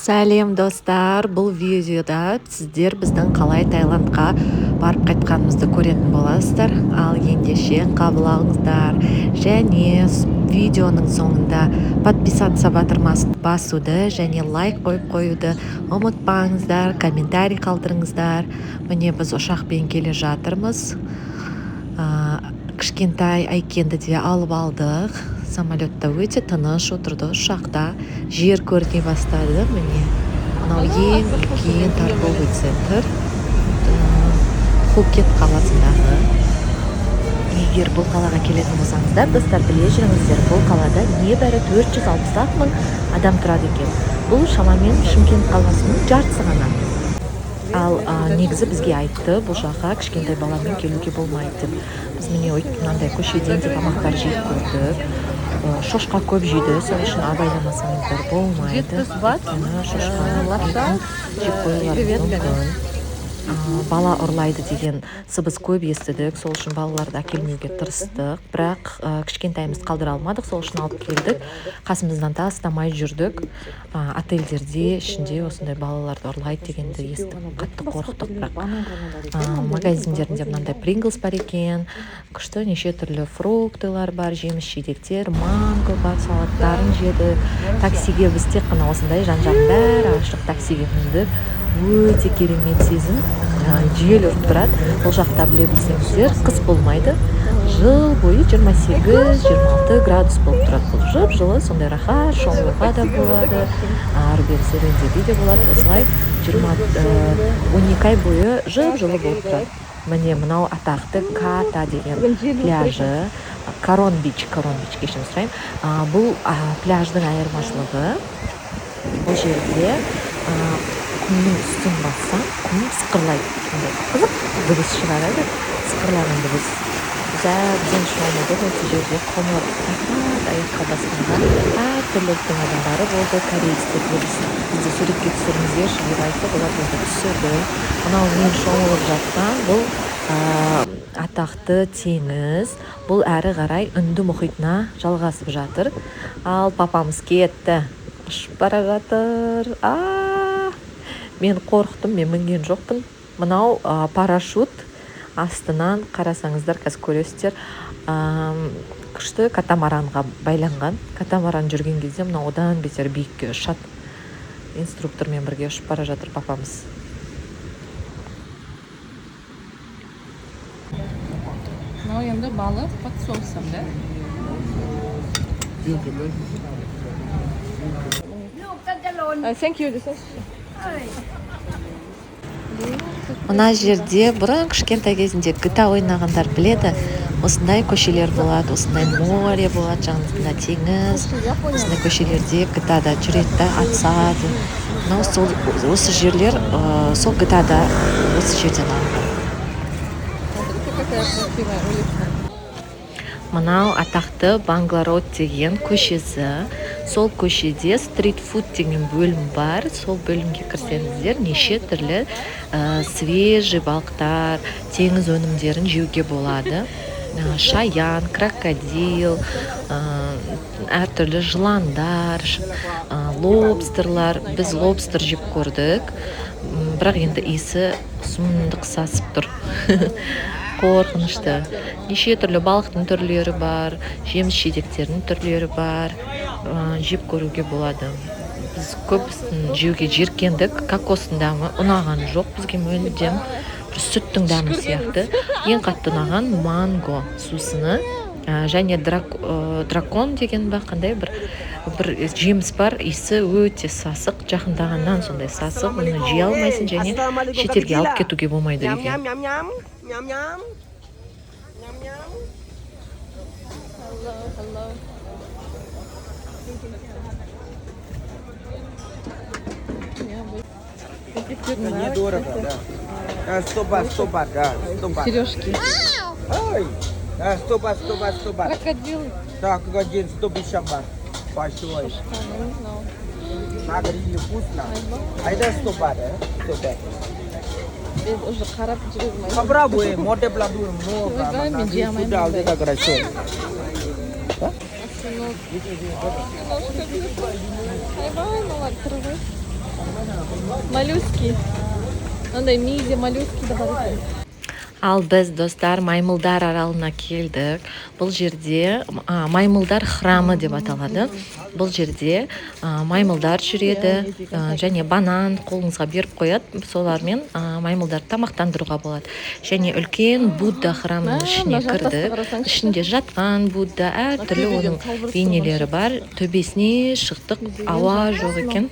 Сәлем, достар! Бұл видеода сіздер біздің қалай Таиландқа барып қайтқанымызды көретін боласыздар. Ал ендеше қабыл алыңыздар және видеоның соңында подписаться батырмасын басуды және лайк қойып қоюды ұмытпаңыздар, комментарий қалдырыңыздар. Міне, біз ұшақпен келе жатырмыз. Кішкентай Айкенді де алып алдық. Самолетта өте тыныш отырды. Ұшақта жер көріне бастады. Міне, мынау ең үлкен торговый центр Пхукет қаласындағы. Егер бұл қалаға келетін болсаңыздар, достар, біле жүріңіздер, бұл қалада небәрі 460 мың адам тұрады екен. Бұл шамамен Шымкент қаласының жартысы ғана. Ал негізі бізге айтты, бұл жаққа кішкентай баламен келуге болмайды деп. Біз, міне, мынандай көшеден де тамақтар жеп көрдік. Шошқа көп жейді, сол үшін абайламасаңыздар болмайды, өйткені шошқаның етін жеп қоюларыңыз мүмкін. Бала ұрлайды деген сыбыс көп естідік, сол үшін балаларды әкелмеуге тырыстық. Бірақ кішкентайымызды қалдыра алмадық, сол үшін алып келдік, қасымыздан тастамай жүрдік. Отельдерде ішінде осындай балаларды ұрлайды дегенді естіп, қатты қорықтық. Бірақ магазиндерінде мынандай Принглс бар екен, күшті, неше түрлі фруктылар бар, жеміс жидектер, манго бар, салаттарын жедік. Таксиге біз тек қана осындай жан жағын бәрі ашық таксиге міндік. Өте керемет сезім. Жел ұрып тұрады. Бұл жақта, біле білсеңіздер, қыс болмайды, жыл бойы 28-26 градус болып тұрады. Бұл жып жылы, сондай рахат, шомылуға да болады, ары бері серуендеуге де болады. Осылай 12 ай бойы жып жылы болып тұрады. Міне, мынау атақты Ката деген пляжы, Карон Бич, Карон Бич, кешірім сұраймын. Бұл пляждың айырмашылығы: бұл жерде құмның үстін бассаң, құм сықырлайды, сондай қызық дыбыс шығарады, сықырлаған дыбыс. Біз әбден шомылдық осы жерде, құм рахат аяққа басқанға. Әртүрлі ұлттың адамдары болды. Корейцтерге біз бізді суретке түсіріңіздерші деп айттық, олар бізді түсірді. Мынау мен шомылып жатқан бұл атақты теңіз. Бұл әрі қарай Үнді мұхитына жалғасып жатыр. Ал папамыз кетті, ұшып бара жатыр. А, мен қорықтым, мен мінген жоқпын. Мынау парашют, астынан қарасаңыздар, қазір көресіздер, күшті катамаранға байланған. Катамаран жүрген кезде мынау одан бетер биікке ұшады. Инструктормен бірге ұшып бара жатыр папамыз. Мынау енді балық под соусом, да? Thank you десеңізші. Мына жерде бұрын кішкентай кезінде GTA ойнағандар біледі, осындай көшелер болады, осындай море болады, жанында теңіз. Осындай көшелерде GTA-да жүреді да, атысады. Мынау сол осы жерлер, сол GTA-да осы жерден алынған. Смотрите, какая красивая улица. Мынау атақты Бангла Роуд деген көшесі. Сол көшеде стрит фуд деген бөлім бар. Сол бөлімге кірсеңіздер, неше түрлі свежий балықтар, теңіз өнімдерін жеуге болады. Шаян, крокодил, әртүрлі жыландар, лобстерлар. Біз лобстер жеп көрдік. Бірақ енді иісі сұмдық сасып тұр, қорқынышты. Неше түрлі балықтың түрлері бар, жеміс жидектердің түрлері бар, жеп көруге болады. Біз көбісін жеуге жиіркендік. Кокостың дәмі ұнаған жоқ бізге мүлдем, бір сүттің дәмі сияқты. Ең қатты ұнаған манго сусыны және дракон деген ба, қандай бір жеміс бар, иісі өте сасық, жақындағаннан сондай сасық, оны жей алмайсың және шетелге алып кетуге болмайды Ням үйге. Ням ням ням ням ням ням ням. Hello, hello. Недорого, да. А, 100 бат, 100 бат, да, 100 бат. Сережки. Ой, да, 100 бат, 100 бат, 100 бат. Крокодил. Так, один 150 бат. Большой. Мынау. На гриле вкусно. А это 100 бат, 100 бат. Біз уже қарап жүреміз. Попробуй, море плодов много. Ой, На мен жей алмаймын Сюда, вот ондай. это хорошо. Осьминог. Айбай, мыналар тірі ғой. Моллюски. Мынандай мидия, моллюски да бар екен. Ал біз, достар, маймылдар аралына келдік. Бұл жерде маймылдар храмы деп аталады. Бұл жерде маймылдар жүреді және банан қолыңызға беріп қояды, солармен маймылдарды тамақтандыруға болады. Және үлкен Будда храмының Мә, ішіне мына жартасты кірдік. Қарасаңшы. Ішінде жатқан Будда, әртүрлі Төбеден оның салбырап бейнелері бар. Төбесіне шықтық, ауа жоқ екен,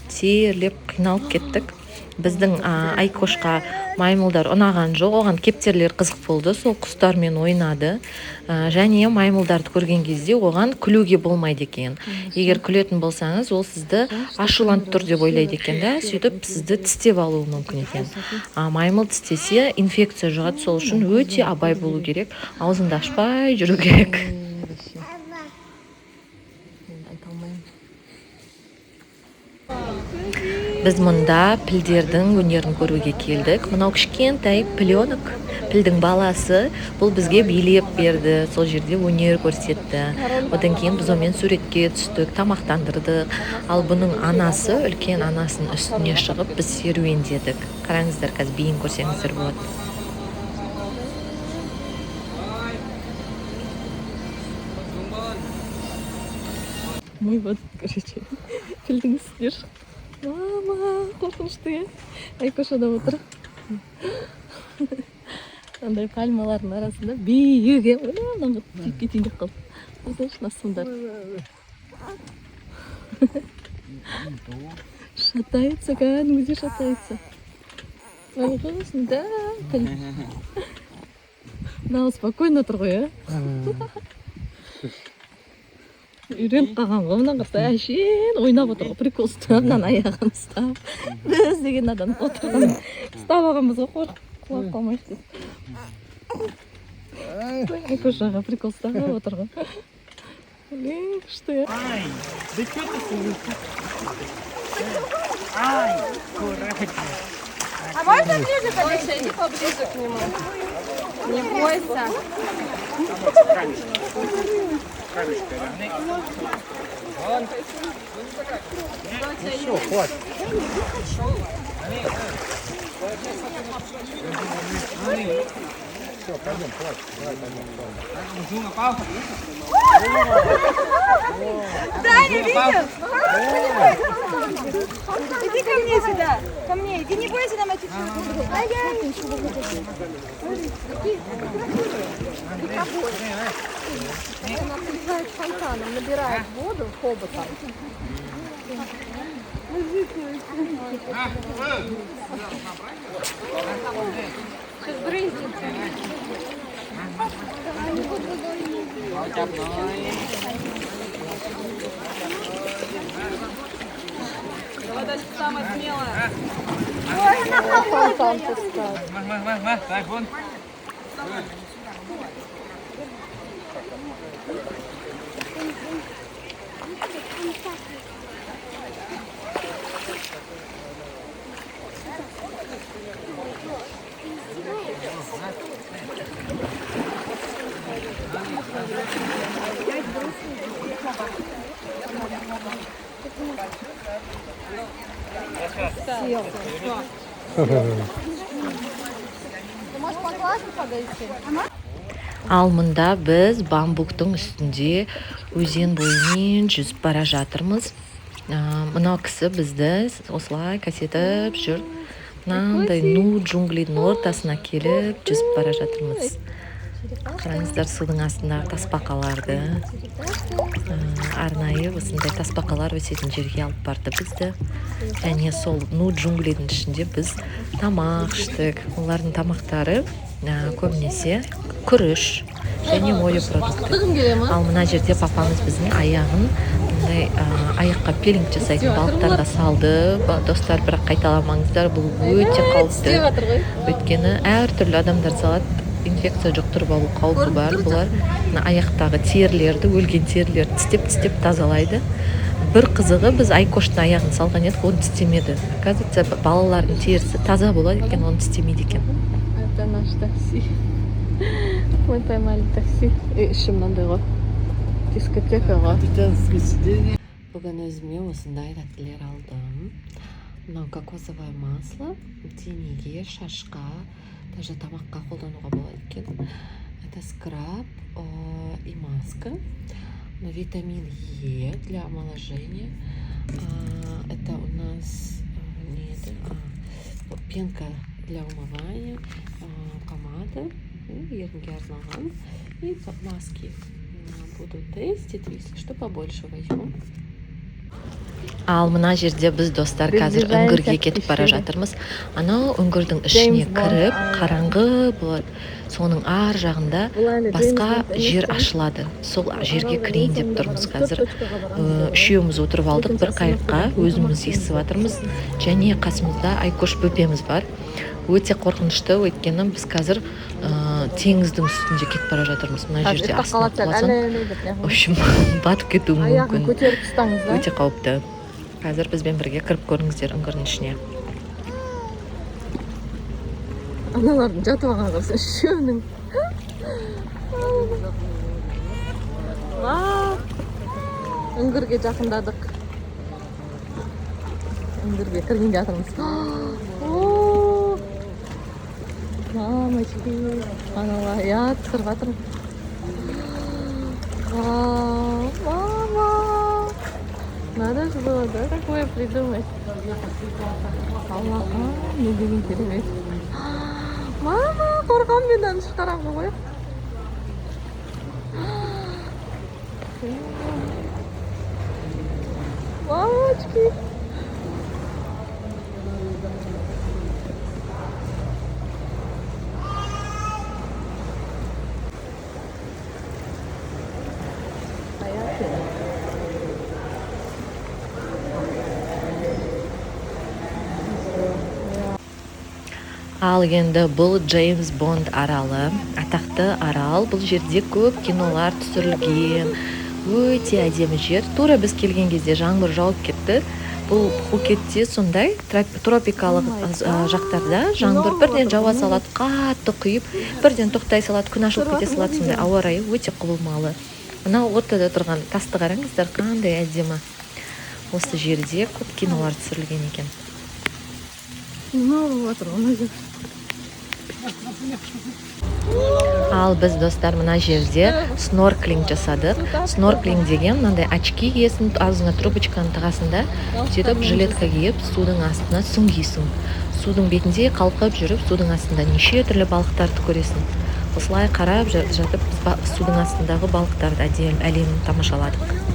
терлеп, қиналып кеттік. Біздің Айкошқа маймылдар ұнаған жоқ, оған кептерлер қызық болды, сол құстармен ойнады. Және маймылдарды көрген кезде оған күлуге болмайды екен. Егер күлетін болсаңыз, ол сізді ашуланып тұр деп ойлайды екен да, сөйтіп сізді тістеп алуы мүмкін екен. А маймыл тістесе, инфекция жұғады, сол үшін өте абай болу керек, аузыңды ашпай жүру керек. Енді айта алмаймын. Біз мұнда пілдердің өнерін көруге келдік. Мынау кішкентай піленок, пілдің баласы. Бұл бізге билеп берді, сол жерде өнер көрсетті. Одан кейін біз онымен суретке түстік, тамақтандырдық. Ал бұның анасы, үлкен анасының үстіне шығып, біз серуендедік. Қараңыздар, қазір биін көрсеңіздер болады. Мы вот, короче, пілдің үстіне шықтық. Мама, қорқынышты, иә. Айкоша да отыр. Андай пальмалардың арасында биік, иә. Ой, мынаны тиіп кетейін деп қалды. Қарасаңшы, мына сымдар. Шатается, кәдімгідей шатается. Ой, да, піл. Мынау спокойно тұр ғой, иә. Үйреніп қалған ғой. Мына қараса, әшейін ойнап отыр ғой, прикол ұстап, мынаның аяғын ұстап. Біз деген адам отырған ұстап алғанбыз ғой, қорқып құлап қалмайық деп. Айкошаға прикол ұстап отыр ғой. Блин, күшті, иә. Ай, да что ты сидишь? Ай, аккуратнее. А можно ближе подойти? Иди поближе к нему. Не бойся. Камешка, Вон. Ну все, хватит. Все, пойдем, хватит. Давай, пойдем. Даня, видел? Иди ко мне сюда. Ко мне. Иди, не бойся, нам чуть-чуть. Ай-яй. Она поливает фонтаном, набирает воду хоботом. Сейчас брызнет. Давай дальше, самая смелая. Фонтан пускает. Ма, ма, ма, ма, так, вон. Сел. Ты можешь поклассно подойти? Ал мұнда біз бамбуктың үстінде өзен бойымен жүзіп бара жатырмыз. Мынау кісі бізді осылай кәсетіп жүр. Мынандай ну джунглидің ортасына келіп жүзіп бара жатырмыз. Қараңыздар судың астындағы тасбақаларды. Арнайы осындай тасбақалар өсетін жерге алып барды бізді. Және сол ну джунглидің ішінде біз тамақ іштік. Олардың тамақтары көбінесе күріш және морепродукты. Бастығым келе ма? Ал мына жерде папамыз біздің аяғын мындай аяққа пилинг жасайтын балықтарға салды. Достар, бірақ қайталамаңыздар, бұл өте қауіпті. Тістеп жатыр ғой. Өйткені әртүрлі адамдар салады, инфекция жұқтырып алу қаупі бар. Бұлар мына аяқтағы терілерді, өлген терілерді тістеп тістеп тазалайды. Бір қызығы, біз Айкоштың аяғын салған едік, оны тістемеді. Оказывается, балалардың терісі таза болады екен, оны тістемейді екен. Это наш такси. Мы поймали такси. И іші мынандай ғой. Дискотека ғой. Бүгін өзіме осындай тәттілер алдым. Мынау кокосовое масло денеге, шашқа, даже тамаққа қолдануға болады екен. Это скраб и маска. Витамин Е для омоложения. Это у нас не это, а пенка для умывания, помада, ерінге арналған, и маски. Буду тестить, если что, побольше возьму. Ал мына жерде біз, достар, қазір үңгірге кетіп бара жатырмыз. Анау үңгірдің ішіне кіріп, қараңғы болады, соның ар жағында басқа жер ашылады, сол жерге кірейін деп тұрмыз қазір. Үшеуміз отырып алдық бір қайыққа, өзіміз естіп жатырмыз және қасымызда Айкош бөпеміз бар. Өте қорқынышты, өйткені біз қазір теңіздің үстінде кетіп бара жатырмыз. Мына жерде астына құласаң, в общем, батып кетуің мүмкін. Көтеріп ұстаңыз да. Өте қауіпті. Қазір бізбен бірге кіріп көріңіздер үңгірдің ішіне. Аналардың жатып алған қараса, үшеуінің. Вау! Үңгірге жақындадық. Үңгірге кірген жатырмыз. О! Мамочки, аналар, иә, түсіріп жатырмын. Вау, мама! Надо же было, да, такое придумать? Аллаха, не деген керемет. Мама, қорқамын мен ана қараңғы ғой. Мамочки. Ал енді бұл Джеймс Бонд аралы, атақты арал. Бұл жерде көп кинолар түсірілген, өте әдемі жер. Тура біз келген кезде жаңбыр жауып кетті. Бұл Пхукетте сондай тропикалық жақтарда жаңбыр бірден жауа салады, қатты құйып, бірден тоқтай салады, күн ашылып кете салады. Сондай ауа райы өте құбылмалы. Мынау ортада тұрған тасты қараңыздар, қандай әдемі. Осы жерде көп кинолар түсірілген екен. Мынау болып жатыр, мына жер. Ал біз, достар, мына жерде снорклинг жасадық. Снорклинг деген мынандай очки киесің, аузыңа трубочканы тығасың да, сөйтіп жилетка киіп, судың астына сүңгисің. Судың бетінде қалқып жүріп, судың астында неше түрлі балықтарды көресің. Осылай қарап жатып, біз судың астындағы балықтарды әдемі әлемін тамашаладық.